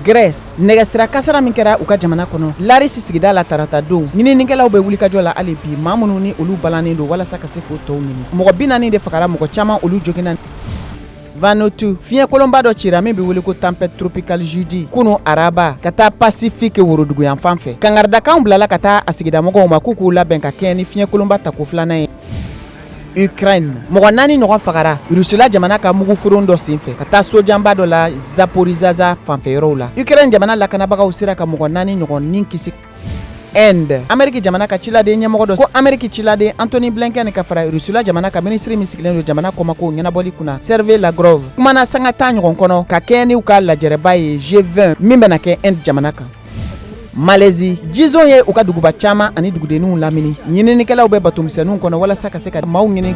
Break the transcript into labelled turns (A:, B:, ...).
A: Grèce, nɛgɛsira kasara min kɛra u ka jamana kɔnɔ Larisi sigida la tarata don, ɲininikɛlaw bɛ wulikajɔ la hali bi, maa minnu ni olu balannen don, walasa ka se k'o tɔw ɲini. Mɔgɔ 40 de fagara, mɔgɔ caman olu joginna. Vanuatu, fiɲɛkolonba dɔ cira min bɛ wele ko tempête tropicale Judy kunu araba ka taa Pacifique woroduguyanfan fɛ. Kangaridakanw bilala ka taa a sigidamɔgɔw ma k'u k'u labɛn ka kɛɲɛ ni fiɲɛkolonba tako filanan ye. Ukraine, mɔgɔ naani ɲɔgɔn fagara Rusila jamana ka mugufuron dɔ senfɛ ka taa sojanba dɔ la Zaporizhzhia fanfɛyɔrɔw la. Ukraine jamana lakanabagaw sera ka mɔgɔ naani ɲɔgɔn ni kisi. Inde, Ameriki jamana ka ciladen ɲɛmɔgɔ dɔ ko Ameriki ciladen Antony Blinken ka fara Rusila jamana ka minisiri min sigilen don jamana kɔmako ɲɛnabɔli kunna, Sergei Lavrov, kumana sanga 10 ɲɔgɔn kɔnɔ ka kɛɲɛ n'u ka lajɛrɛba ye G20 min bɛna kɛ Inde jamana kan. Malaisie, jizon ye u ka duguba caman ani dugudenninw lamini. Ɲininikɛlaw bɛ batomisɛnninw kɔnɔ walasa ka se ka maaw ɲini.